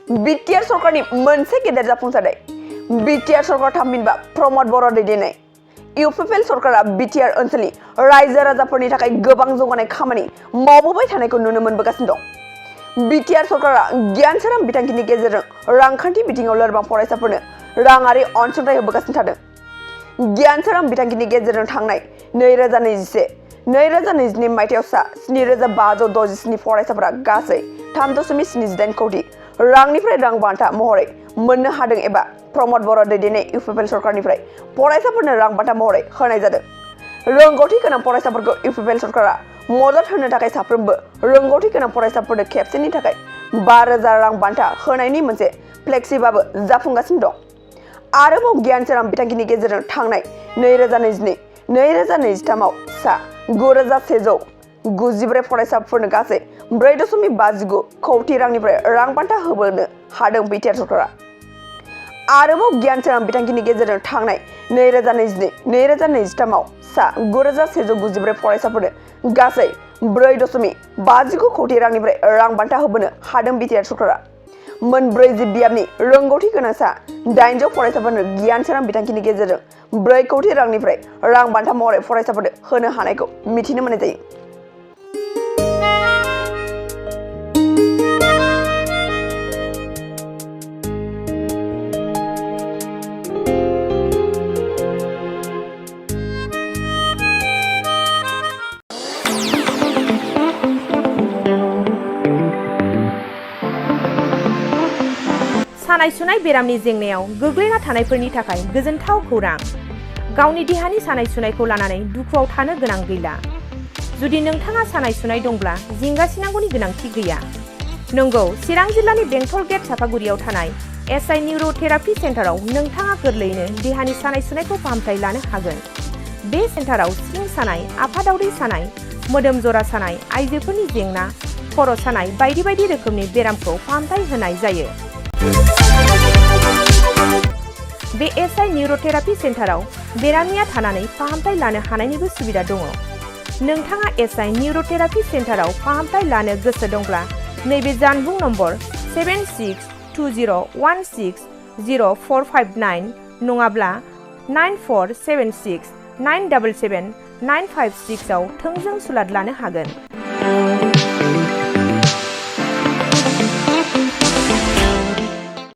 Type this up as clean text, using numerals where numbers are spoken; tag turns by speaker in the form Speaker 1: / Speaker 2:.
Speaker 1: Btr सरखनि मोनसे गेदेर जाफुंसारनाय Btr सरख थामहिनबा प्रमद बर' दैदेननाय Uppl सरखआ Btr ओनसोलनि रायजो राजाफोरनि थाखाय गोबां जौगानाय खामानि मावबोबाय थानायखौ नुनो मोनबोगासिनो दं। Btr सरखआ गियान सोरां बिथांखिनि गेजेरजों रांखान्थि बिथिङाव लोरबां फरायसाफोरनो राङारि अनसुंथाइ होबोगासिनो थादों। गियान सोरां बिथांखिनि गेजेरजों थांनाय 2021-2022 मायथाइयाव सा 7567 फरायसाफोरा गासै 3.78 कोटि रांनिफ्राय रां बान्था महरै मोननो हादों एबा प्रमद बर' दैदेननाय Uppl सरखारनिफ्राय फरायसाफोरनो रां बान्था महरै होनाय जादों। रोंगौथि गोनां फरायसाफोरखौ Uppl सरखारा मदद होनो थाखाय साफ्रोमबो रोंगौथि गोनां फरायसाफोरनो खेबसेनि थाखाय 5,000 रां बान्था होनायनि मोनसे फ्लेक्सिबाबो जाफुंगासिनो दं। आरोबाव गियान सोरां बिथांखिनि गेजेरजों थांनाय 2022-2023 आव सा 9,194 फरायसाफोरनो गासै 4.59 कोटि रांनिफ्राय रां बान्था होबोनो हादों Btr सरखारा। आरोबाव गियान सोरां बिथांखिनि गेजेरजों थांनाय 2022-2023 आव सा 9,194 फरायसाफोरनो गासै 4.59 कोटि रांनिफ्राय रां बान्था होबोनो हादों Btr सरखारा। मोनब्रै बियाबनि रोंगौथि गोनां सा 800 फरायसाफोरनो गियान सोरां बिथांखिनि गेजेरजों 4 कोटि रांनिफ्राय रां बान्था महरै फरायसाफोरनो होनो हानायखौ मिथिनो मोननाय जायो।
Speaker 2: सानाय सुनाय बेरामनि जेंनायाव गोग्लैना थानायफोरनि थाखाय गोजोनथाव खौरां। गावनि देहानि सानाय सुनायखौ लानानै दुखुआव थानो गोनां गैला। जुदि नोंथाङा सानाय सुनाय दंब्ला जिंगासिनांगौनि गोनांथि गैया। नंगौ, चिरां जिल्लानि बेंटल गेट सापागुरियाव थानाय SI निउर'थेरापि सेन्टाराव नोंथाङा गोरलैयैनो देहानि सानाय सुनायखौ फाहामथाय लानो हागोन। बे सेन्टाराव सिं सानाय, आफादावदै सानाय, मोदोम जरा सानाय, आइजोफोरनि जेंना, खर' सानाय बायदि बायदि रोखोमनि बेरामखौ फाहामथाय होनाय जायो। बे SI निउर'थेरापि सेन्टाराव बेरामिया थानानै फाहामथाय लानो हानायनिबो सुबिदा दङ। नोंथाङा SI निउर'थेरापि सेन्टाराव फाहामथाय लानो गोसो दंब्ला नैबे जानबुं नम्बर 7620160459 नङाब्ला 9476977956 आव थोंजों सुलाद लानो हागोन।